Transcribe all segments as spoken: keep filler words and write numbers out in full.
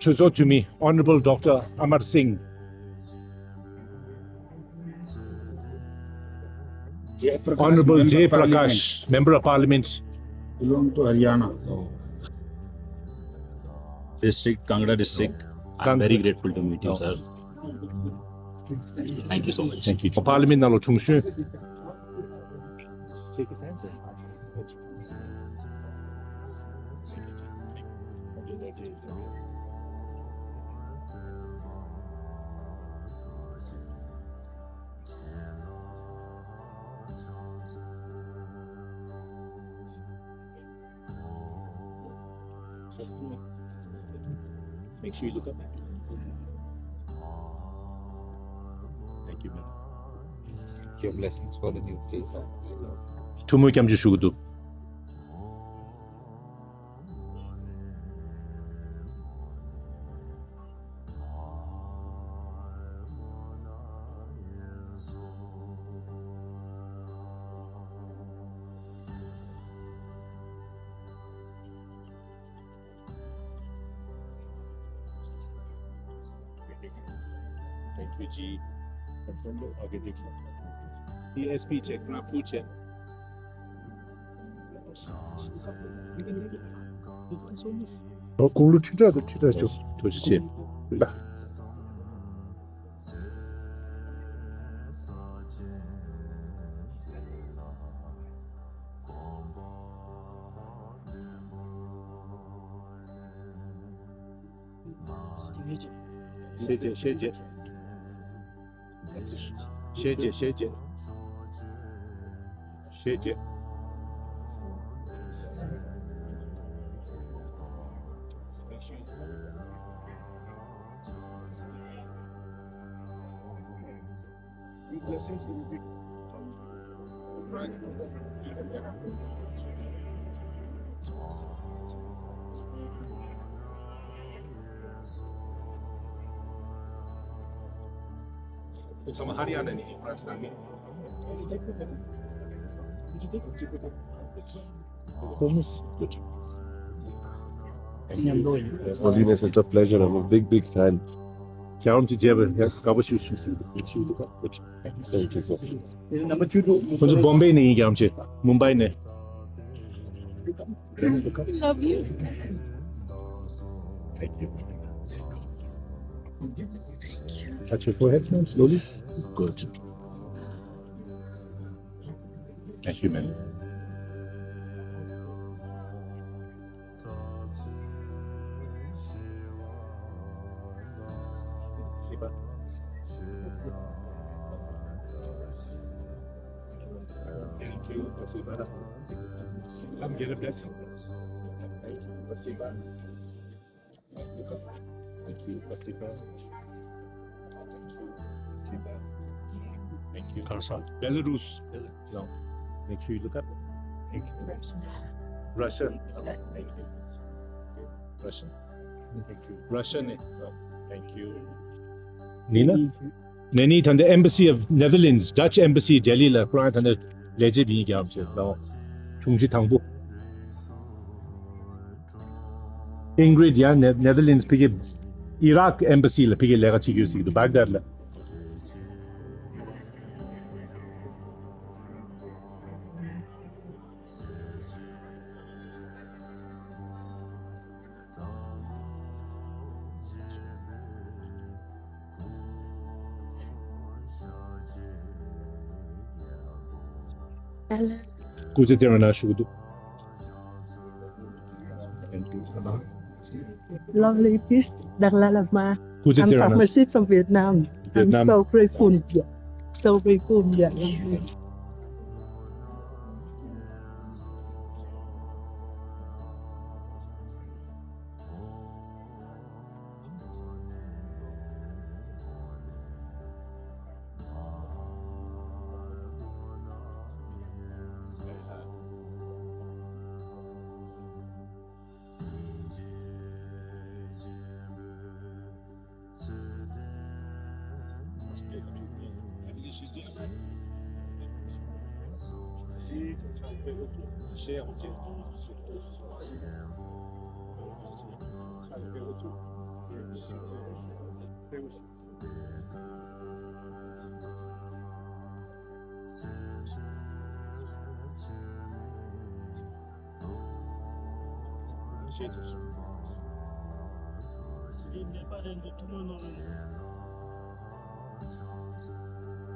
གྲོས་ཚོགས་འཐུས་མི་Honorable Doctor Amar Singh, Honorable Jay Prakash, Member of Parliament, belong to Haryana. District, Kangra district. I'm very grateful to meet you, sir. Thank you so much. Thank you. Parliament ནང་ལ་ཆུང་ཤོས། Make sure you look up. Thank you, man. Your blessings for the new place. ཐུགས་སྨོན་སྐྱབས་འཇུག་ཞུ་གི་འདུག Thank you, G. Control लो, आगे देखिए। D S P check, Rapu check. ཨོ། དགུང་ལོ་ཁྲི་ཕྲག་དང་ཁྲི་ཕྲག་བྱུང་། ཐུགས་རྗེ་ཆེ། ཤེས་བྱེད། ཤེས་བྱེད། ཤེས་བྱེད། ཤེས་བྱེད། ཤེས་བྱེད། Holiness, it's a pleasure. I'm a big, big fan. རྒྱལ་བ་རིན་པོ་ཆེ་མཇལ་བར་ཡག་དགའ་པོ་ཞིག་བྱུང་སོང་། Thank you, sir. ཁོང་ཚོ་བོམ་བེ་ནས་ཡིན། རྒྱལ་བ་རིན་པོ་ཆེ་མུམ་བྷའི་ནས། Love you. Thank you. Touch your foreheads, man, slowly. Good. Thank you, man. Thank you. Come get a blessing. Thank you. Thank you. Thank you. Thank you. Belarus. No. Make sure you look up. Thank you. Russia. Thank you. Russia. Thank you. Russia. Thank you. Nina? Nene ད་ལྟ་Embassy of Netherlands, Dutch Embassy Delhi ལ་ཁོ་རང་ད་ལྟ་ལས་བྱེད་པ་ཡིན། རྒྱལ་བ་རིན་པོ་ཆེ་ལ་དྲུང་ཆེ་དང་པོ། Ingrid ཡང་ནེ་Netherlands ཕ་གི་Iraq Embassy ལ་ཕ་གི་ལས་ཀ་བྱེད་ཀྱི་ཡོད་ཟེར་གྱི་འདུག Baghdad ལ། སྐུ་ཚེ་བརྟན་པ་གནང་ཞུ་གི་འདུག Lovely piece, Dang La Lama. Who's it I'm there, from Anas? Masjid from Vietnam. Vietnam. I'm so grateful. Yeah. So grateful. Yeah.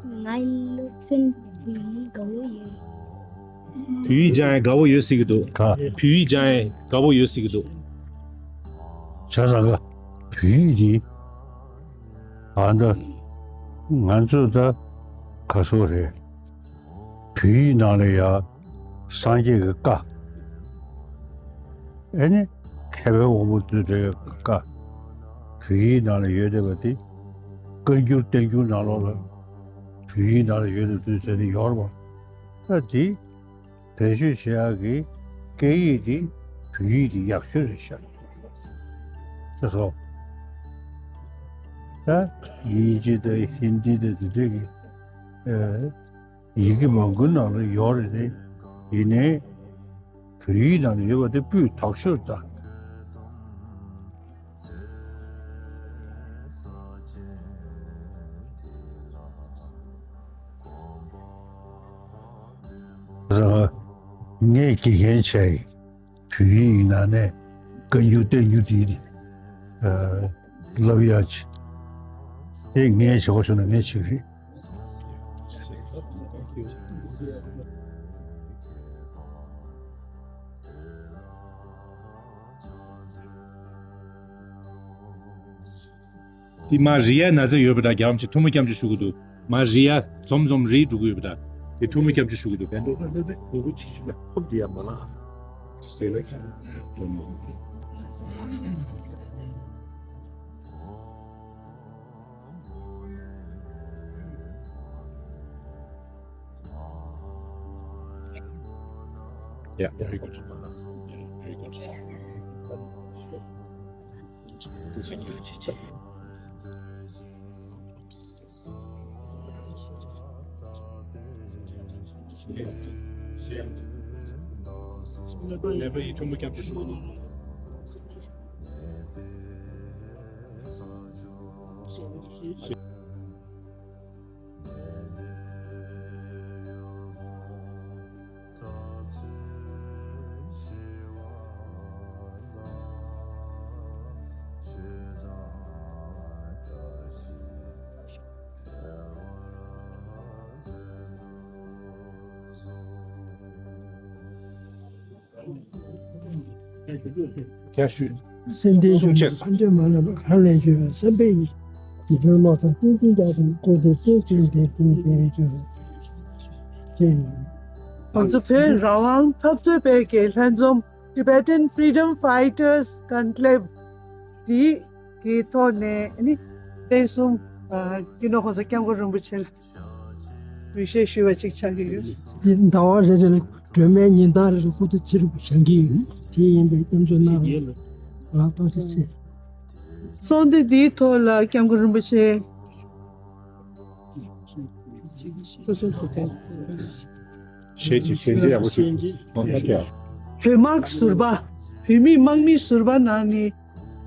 ང་ལོ་ཚན་བོད་ཡིག་དགའ་བོ་ཡོད། བོད་ཡིག་སྦྱང་ཡ་དགའ་བོ་ཡོད་ཟེར་གི་འདུག་ག་བོད་ཡིག་སྦྱང་ཡ་དགའ་བོ་ཡོད་ཟེར་གི་འདུག་བྱས་ཙང་ག་བོད་ཡིག་འདི་ཨ་ད་ང་ཚོ་ད་ག་སོ་རེད། བོད་ཡིག་ནང་ལ་ཡ་སངས་རྒྱས་ཀྱི་བཀའ། ཨེ་ནི་མཁས་པའི་དབང་པོ་ཚོས་བྲིས་བཀའ། བོད་ཡིག་ནང་ལ་ཡོད་བསྡད་པ་དེ། བཀའ་འགྱུར་བསྟན་འགྱུར་ནང་ལོགས་ལ་བོད་ཡིག་ནང་ལ་ཡོད་བསྡད་དུས་ཚོད་ནི་ཡོད་རེད་པ། ད་དེ་བེད་སྤྱོད་བྱེད་ཡག་གི་སྐད་ཡིག་དེ་བོད་ཡིག་དེ་ཡག་ཤོས་རེད་ཤག་ཅེས་སོ། ད་དབྱིན་ཇི་དང་ཧིན་དི་དང་དེ་འདྲས་ཀྱི་ཨེ། ཡི་གེ་མང་པོའི་ནང་ལ་ཡོད་རེད་དེ། ཡིན་ནའི་བོད་ཡིག་ནང་ལ་ཡོད་པ་དེ་སྤུས་དག་ཤོས་རེད་ད། ངས་དགེ་རྒན་བྱས་ཡིན། བོད་ཡིག་ནང་ནས་བཀའ་འགྱུར་བསྟན་འགྱུར་དེ་ཨ་བསླབ་ཡག་ཅིག་དེ་ངས་བྱེད་དགོས་བྱུང་ན་ངས་བྱེད་ཀྱི་རེད། དེ་མ་རི་ཡ་ན་ཚ་ཡོད་པ་འདྲ། རྒྱལ་བ་རིན་པོ་ཆེ་ཐུགས་སྨོན་སྐྱབས་འཇུག་ཞུ་གི་འདུག་མ་རི་ཡ་འཛོམས་འཛོམས་རི་འགྲོ་གི་ཡོད་པ་འདྲ། དེ་ཐུགས་སྨོན་སྐྱབས་འཇུག་ཞུ་གི་འདུག་བན་དོ་ཧོ་དེ་དེ་གུ་གུ་ཆི་ཆི་ལ་ཁོབ་དེ་ཡ་མ་ལ་སེ་ལ་ཁ། Yeah, very good. Yeah, very good. ཀྱང་ཞུས། སེམས་ལྡན་གཞོན་ནུ་ཕན་བདེ་མ་ལུས་པ་གང་ལེགས་བྱོས་པའི་བསམ་པའི་ཡིད། དགེ་འདུན་བློ་བཟང་བསྟན་འཛིན་རྒྱ་མཚོ་སྐུ་ཚེ་བརྟན་ཅིང་བདེ་ཞིང་རྒྱས་པའི་རྒྱུ་ཅན། ང་ཚོ་བོད་རང་དབང་འཐབ་རྩོད་པའི་གི་ལྷན་འཛོམས། Tibetan Freedom Fighters Conclave འདི་གི་ཐོག་ནས་ནི་བསྟན་སྲུང་སྤྱི་ནོར་༸གོང་ས་༸སྐྱབས་མགོན་རིན་པོ་ཆེ་ལ་འབུལ་བཞེས་ཞུ་བ་ཅིག་ཆགས་ཀྱི་ཡོད། འདི་ཟླ་བ་རེ་རེ་ལ་སྒྲོལ་མའི་ཉིན་ལྟར་རེ་རེ་སྐུ་ཚེ་ཆེ་རུ་བཞེངས་ཀྱི་ཡོད། དེ་ཡིན་པའི་སྐྱབས་འཇུག་གནང་རོགས། ལག་ཐོག་ཏུ་ཆེ། ཚོགས་འདུ་འདིའི་ཐོག་ལ་༸སྐྱབས་མགོན་རིན་པོ་ཆེ། ཞེས་ཀྱི་ཞལ་འཛིན་ཡག་པོ་ཞིག་བོད་དམག་ཟུར་པ། བོད་མིའི་དམག་མི་ཟུར་པ་ནང་ནས་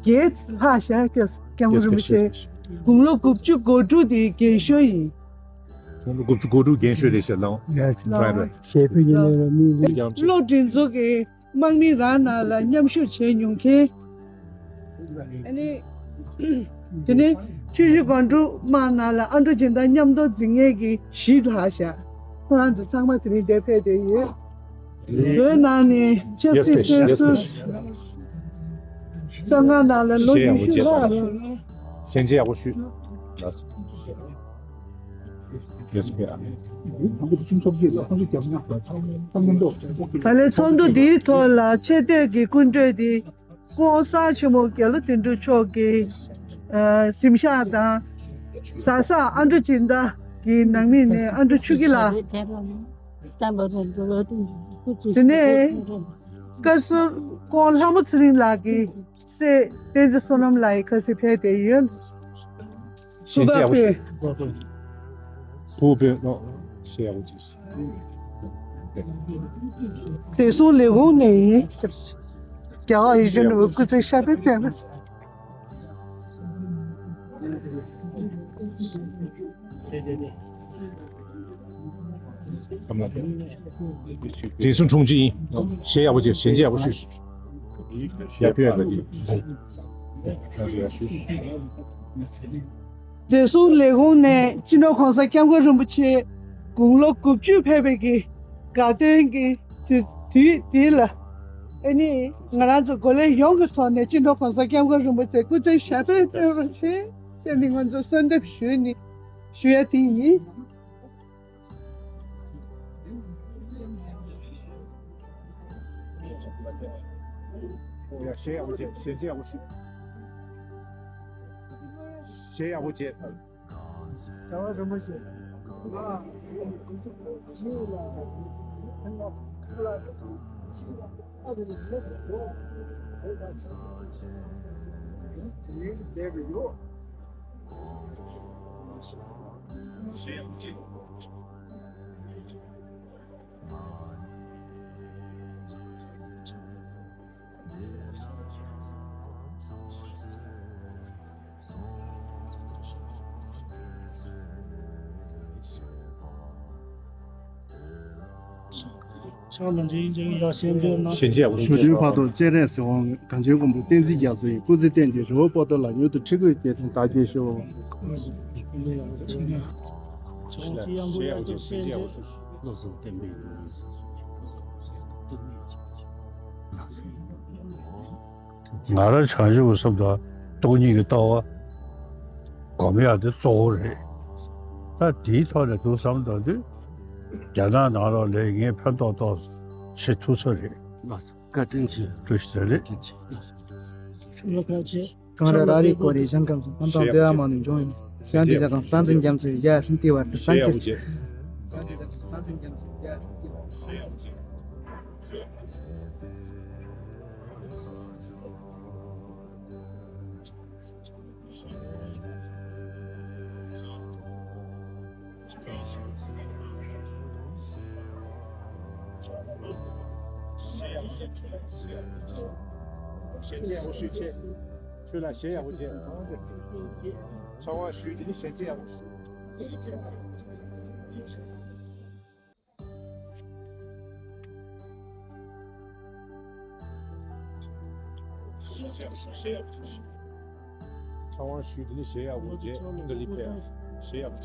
བརྒྱད་ལྷག་བཞག་ཀྱང་སྐྱབས་མགོན་རིན་པོ་ཆེ་དགུང་ལོ་དགུ་བཅུ་གོ་དྲུག་དེ་རྒན་ཤོས་ཡིན། དགུང་ལོ་དགུ་བཅུ་གོ་དྲུག་རྒན་ཤོས་རེད་ཤག་ལགས། ཞེས་པའི་ཉིན་ལ་མི་བློ་གྲོས་ཚོགས་ཀྱི་དམག་མི་རང་ནང་ལ་མཉམ་ཞུགས་བྱས་མྱོང་མཁན། ཨ་ནི། དེ་ནས་ཆུ་བཞི་སྒང་དྲུག་དམག་ནང་ལ་ཨ་འབྲུག་སྦྱིན་བདག་མཉམ་དུ་འཛིན་མཁན་གྱི་བཞི་ལྷག་བཞག་ཁོ་རང་ཚོ་ཚང་མ་དེ་རིང་འདིར་ཕེབས་བསྡད་ཡོད། བོད་ནང་ནས་ཆབ་སྲིད་སྤྱོད་ཟུར། གསང་སྔགས་ནང་ལ་ལོ་ཉི་ཤུ་ལྷག་ཞལ་མཇལ་ཡག་པོ་ཞུ། ལགས་སོ། ལགས་སོ། ད་ལན་ཚོགས་འདུ་འདིའི་ཐོག་ལ་ཆེ་བསྟོད་ཀྱི་སྐུ་མགྲོན་འདི་སྐུ་ངོ་གསར་ཆེན་མོ་རྒྱ་ལོ་དོན་གྲུབ་མཆོག་གི་ཨ་གཟིམ་ཤག་དང་། གཟའ་ས་ཨ་འབྲུག་སྦྱིན་བདག་གི་ནང་མི་ནས་ཨ་འབྲུག་ཆོས་སྐྱིད་ལགས། དེ་ནས་བཀའ་ཟུར་སྐུ་ངོ་ལྷ་མོ་ཚེ་རིང་ལགས་ཀྱི་སྲས་བསྟན་འཛིན་བསོད་ནམས་ལགས་ཡི་ཁ་སང་ཕེབས་བསྡད་ཡོད། ཞལ་མཇལ་ཡག་པོ་ཞུ། ཕུ་བོ་ནོ་ཞལ་ཡག་པོ་ཅིག་ཞུ། བདེ་སྲུང་ལས་ཁུངས་ནས་ཡིན། རྒྱལ་བ་ཡིད་བཞིན་ནོར་བུའི་སྐུ་ཚེ་ཞབས་པད་བརྟན་པ། བདེ་སྲུང་དྲུང་ཆེ་ཡིན། ཞལ་ཡག་པོ་བྱེད། ཞལ་མཇལ་ཡག་པོ་ཞུ། ཞལ་ཕུལ་ཡག་པོ་བྱེད། བདེ་སྲུང་ལས་ཁུངས་ནས་སྤྱི་ནོར་༸གོང་ས་༸སྐྱབས་མགོན་རིན་པོ་ཆེ་དགུང་ལོ་དགུ་བཅུ་ཕེབས་པའི་གི་དགའ་སྟོན་གྱི་དུས་དུས་འདི་ལ་ཨ་ནི་ང་རང་ཚོ་འགོ་ལས་ཡོངས་ཀྱི་ཐོག་ནས་སྤྱི་ནོར་༸གོང་ས་༸སྐྱབས་མགོན་རིན་པོ་ཆེ་སྐུ་ཚེ་ཞབས་པད་བརྟན་པར་ཞུ་ཞེས་ནི་ང་ཚོ་གསོལ་འདེབས་ཞུས་ནི་ཞུ་ཡ་དེ་ཡིན། ཡ་ཞལ་ཡག་པོ་བྱེད། ཞལ་མཇལ་ཡག་པོ་ཞུ། ཞལ་ཡག་པོ་བྱེད། རྒྱལ་བ་རིན་པོ་ཆེ། ཕྱག་ལ་འཇིགས་འཇིགས་ཡ་ཞལ་འདོན་གནང་། ཞལ་མཇལ་ཡག་པོ་ཞུ། ཞུ་དོན་ཕར་ཐོག་སྤྱན་རས་གཟིགས་དབང་གངས་ཅན་མགོན་པོ་བསྟན་འཛིན་རྒྱ་མཚོ་ཡི་སྐུ་ཚེ་བརྟན་ཅིང་རི་བོ་པོ་ཏ་ལ་མྱུར་དུ་ཁྲི་གུས་བསྐྱེད་དང་བདག་རྒྱལ་ཤོག། ཞལ་ཡག་པོ་བྱེད། ཞལ་མཇལ་ཡག་པོ་ཞུ། བློ་བཟང་བསྟན་པའི་ངོ་བོ་ཟེར་སོགས་ཀྱི་བཀའ་དང་བསྟན་མེད་ཅིག་ཅིག་ལགས་སོ། ང་རང་བྱང་ཆུབ་ཀྱི་སེམས་དང་སྟོང་ཉིད་ཀྱི་ལྟ་བ་སྒོམ་ཡག་དེ་གཙོ་བོ་རེད། ད་དེའི་ཐོག་ནས་འདུག་བསམ་བཏང་དུས་རྒྱ་ནག་ནང་ལོགས་ལ་ངས་ཕན་ཐོགས་ཏོག་ཙམ་བྱེད་ཐུབ་ས་རེད། ལགས་སོ། བཀའ་དྲིན་ཆེ། བཀྲ་ཤིས་བདེ་ལེགས། བཀའ་དྲིན་ཆེ། ལགས་སོ། གངས་རི་ར་རི་ཀོ་རི་ཞང་ཁམས་སུ་ལྷ་མདངས་བདེ་བ་མ་ནུས་འབྱུང་ཡིན། ཞང་དྲི་ཟ་ཁང་སྟངས་འཛིན་རྒྱ་མཚོའི་རྒྱ་ཧྲིན་ཏི་བར་དུ་སངས་རྒྱས། ཞང་དྲི་ཟ་ཁང་སྟངས་འཛིན་རྒྱ་མཚོའི་རྒྱ་ཧྲིན་ཏི་བར་དུ། ཞལ་མཇལ་ཡག་པོ་ཞུ་བྱས། ཁྱོད་ལ་ཞལ་ཡག་པོ་བྱས། ཚང་མ་ཞུས་དེ་ནི་ཞལ་མཇལ་ཡག་པོ་ཞུ། ཚང་མ་ཞུས་དེ་ནི་ཞལ་ཡག་པོ་བྱས། འདི་ལི་ཕེ་ཞལ་ཡག་པོ་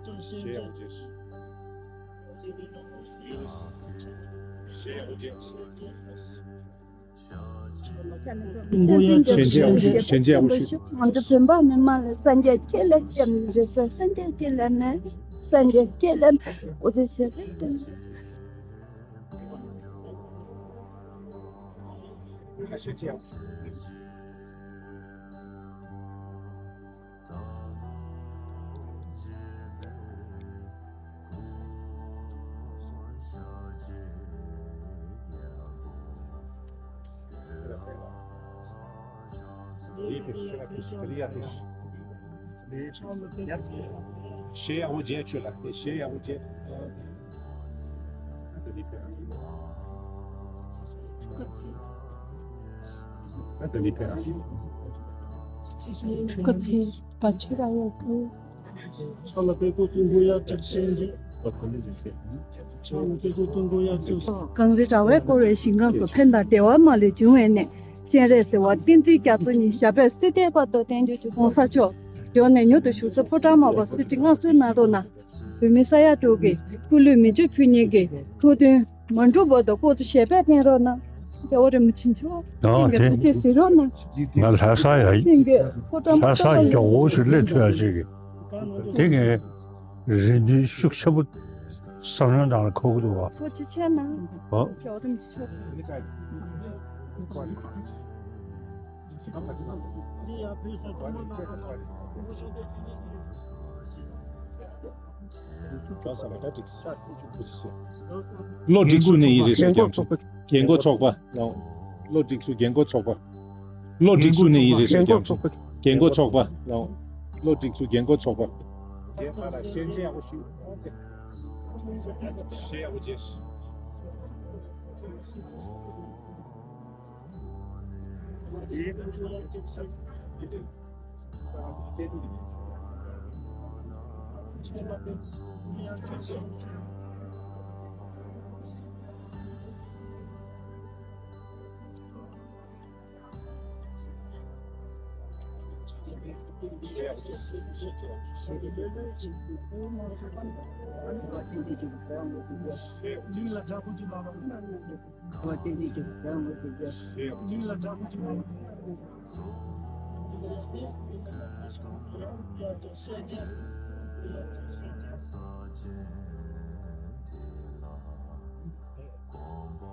བྱས། ཞལ་ཡག་པོ་བྱས། ཞལ་ཡག་པོ་བྱས། ཞལ་མཇལ་ཡག་པོ་ཞུ། ཞལ་མཇལ་ཡག་པོ་ཞུ། ང་ཚོ་བོད་པ་མི་མང་ལ་སངས་རྒྱས་ཁྱེད་ལ་སྐྱབས་འགྲོ་ས། སངས་རྒྱས་ཁྱེད་ལ་ནི། སངས་རྒྱས་ཁྱེད་ལ་ནི། འོ་ཚོད་བྱེད་པའི་དོན། ཞལ་མཇལ་ཡག་པོ་ཞུ། ཞལ་ཡག་པོ་མཇལ་ཆོག་ལ། ཞལ་ཡག་པོ་མཇལ། གངས་རི་ར་བས་བསྐོར་བའི་ཞིང་ཁམས་སུ། ཕན་དང་བདེ་བ་མ་ལུས་འབྱུང་བའི་གནས། སྤྱན་རས་གཟིགས་དབང་བསྟན་འཛིན་རྒྱ་མཚོ་ཉིད་ཞབས་པད་སྲིད་མཐའི་བར་དུ་བརྟན་གྱུར་ཅིག །གོང་ས་མཆོག་མགྱོགས་ནས་མྱུར་དུ་བཞུགས་ས་ཕོ་བྲང་དམར་པོར་གཟི་བརྗིད་མངའ་གསོལ་གནང་རོགས་གནང་། བོད་མི་ས་ཡ་དྲུག་གི་སྐུ་ལུས་མེ་མཆོད་ཕུལ་མཁན་གྱི་ཐུགས་འདུན་ མ་འགྲུབ་བར་དུ་ཁོ་ཚོ་ཞལ་པད་བསྟན་རོགས་གནང་། རྒྱལ་བ་རིན་པོ་ཆེ་མཆོག་ཨ་ཁྱེད་ཀྱི་དེ་ཐུགས་རྗེ་གཟིགས་རོགས་གནང་། ང་ལྷ་ས་ཡ་ཡིན། ཁྱེད་ཀྱི་ཕོ་བྲང་ལྷ་ས་མཐོ་བ་མགྱོགས་པོ་ཞིག་སླེབས་ཐུབ་ཡ་ཅིག་གི། དེ་ངས་རེ་འདུན་ཤུགས་ཆེན་པོ་བསམ་བློའི་ནང་ལ་འཁོར་གྱི་འདུག་བ། ཐུགས་རྗེ་ཆེ་གནང་། ཨོ། རྒྱལ་བ་རིན་པོ་ཆེ་མཆོག་བློ་སྒྲིག་སུ་ནས་ཡིན་རེད་ཟེར་ཀྱང་། རྒན་གོག་ཚོགས་པ། བློ་སྒྲིག་སུ་རྒན་གོག་ཚོགས་པ། བློ་སྒྲིག་སུ་རྒན་གོག་ཚོགས་པ། རྒན་གོག་ཚོགས་པ། བློ་སྒྲིག་སུ་རྒན་གོག་ཚོགས་པ། རྗེས་མ་ལ་ཤན་ཆེ་ཡག་པོ་ཞུ། ཤན་ཡག་པོ་རྗེས།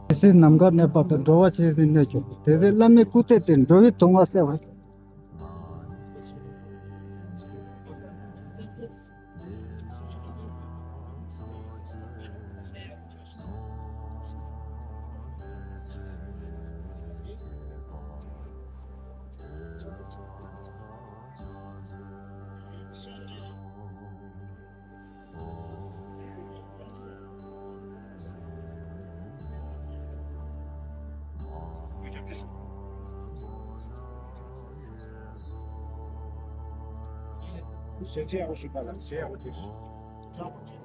དེ་ཚེ་ནམ་མཁའ་གནས་པ་དང་། འགྲོ་བ་ཇི་སྲིད་གནས་གྱུར་པ། དེ་ཚེ་བླ་མའི་སྐུ་ཚེ་སྟེང་། འགྲོ་བའི་སྡུག་བསྔལ་སེལ་བར། ཞལ་ཆེ་ཡག་པོ་ཞུ་པ་ལ་ཞལ་ཡག་པོ་ཅིག་ཞལ་ཡག་པོ་ཅིག་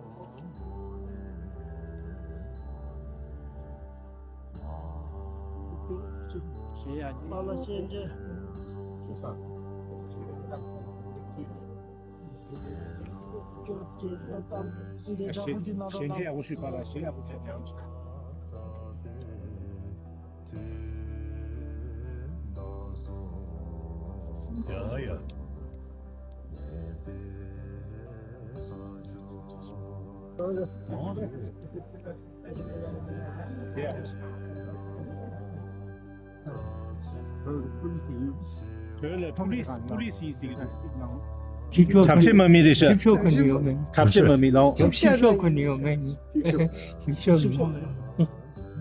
ཞལ་ཆེ་ཡག་པོ་ཞུས་པ་ལ་ཞལ་ཡག་པོ་བྱས་ཀྱང་། ཡ་ཡ། བོད་ལ་པུ་ལིས་པུ་ལིས་ཡིན་ཟེར་གྱི་འདུག་ཁྲབ་ཆེ་མ་མི་རེད་ཤག་ཁྲབ་ཆེ་མ་མི་ལའོ། ཁྲབ་ཆེ་མ་མི། ཁྲབ་ཆེ་མ་མི།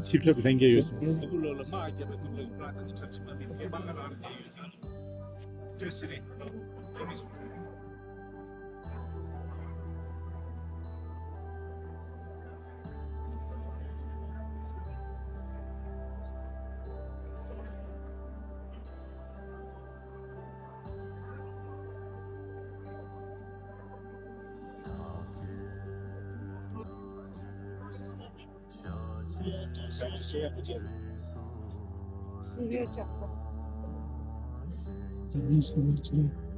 ཆིབས་ཞབས་ལྷན་རྒྱས་ཡོད་སོང་། ཨ་ཁུ་ལོ་ལ་དམག་རྒྱབ་པའི་སྐབས་ལ་ཁྲབ་ཆེ་མ་མི་དེ་དམག་ཁ་ལ་རེ་བསྡད་ཡོད་ཟེར་གྱི་འདུག་ཅོ་སི་རེད།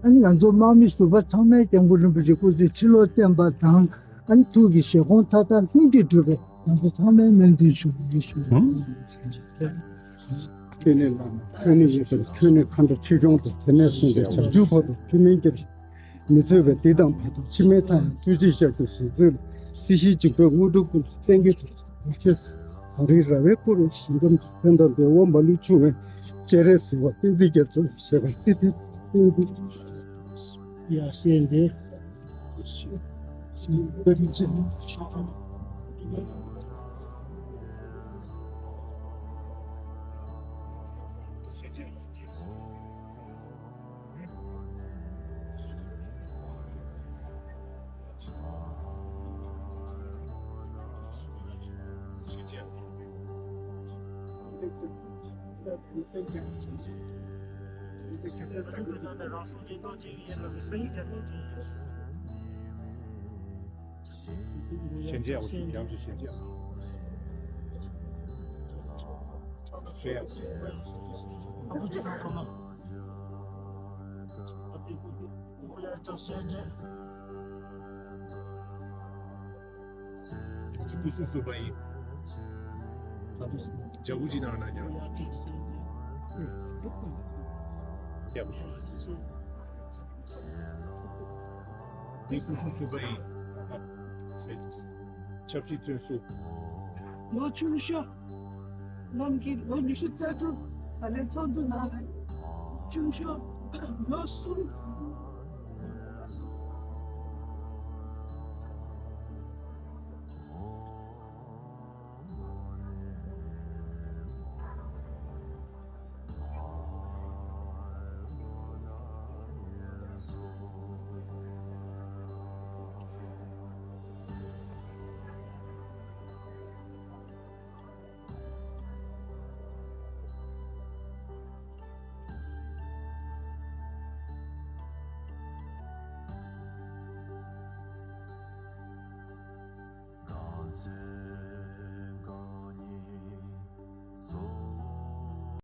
ཨ་ནི་ང་ཚོ་དམག་མི་ཟུར་པ་ཚང་མས་སྐྱབས་མགོན་རིན་པོ་ཆེ་སྐུ་ཚེ་ཁྲི་ལོ་བརྟན་པ་དང་། ཨ་ནི་ཐུགས་ཀྱི་བཞེད་དགོངས་མཐའ་དག་ལྷུན་གྱིས་གྲུབ་པའི་ང་ཚོ་ཚང་མས་སྨོན་འདུན་ཞུ་གི་ཡོད་ཞུ། ཐོན་ནས་བླ་མ། ཐོན་ནས་ཡེ་ཤེས། ཐོན་ནས་མཁའ་འགྲོ་ཆོས་སྐྱོང་དང་། དེ་ནས་བཟུང་སྟེ་བྱང་ཆུབ་བར་དུ་ཐུན་མིན་སྐྱབས་མི་ཚོལ་བའི་འདི་དང་བར་དུ་འཆི་མེད་མཐའ་ཡས་ཐུགས་རྗེའི་ཞབས་ཀྱུ་ཟུང་འཇུག་ལ། སྲིད་ཞིའི་འཇིགས་པའི་དངོས་གྲུབ་ཀུན་སྩལ་གྱིན་འགྲོ་ཚུལ་བར་ཆད་སོ། གངས་རིའི་ར་བས་བསྐོར་བའི་ཞིང་ཁམས་དུ། ཕན་དང་བདེ་བ་མ་ལུས་འབྱུང་བའི་སྤྱན་རས་གཟིགས་དབང་བསྟན་འཛིན་རྒྱ་མཚོ་ཞེས་པ་སྲིད་མཐའི་བསྟན་འཛིན། ཡ་ཤེས་འདི། ཞལ་མཇལ་ཡག་པོ་ཞུ། ཡང་ཅིག་ཞལ་མཇལ་ཡག་པོ་ཞུ། ཞལ་ཡག་པོ་ཞུ། ཨ་ཙི་སྐུ་གཟུགས་བཟོས་པ་ཡིན། ཇ་བུ་ཅིག་ནང་ན་ཉར། ཡག་པོ་ཞིག་འདི་སྐུ་གཟུགས་བཟོས་པ་ཡིན། ཆབ་སྲིད་བཙོན་སྲུང་། ལོ་ཆུང་ཤོས་རྣམས་ཀྱིས་ལོ་ཉི་ཤུ་རྩ་དྲུག་ད་ལན་ཚོགས་འདུ་ནང་ལ་ཆུང་ཤོས་ལོ་གསུམ།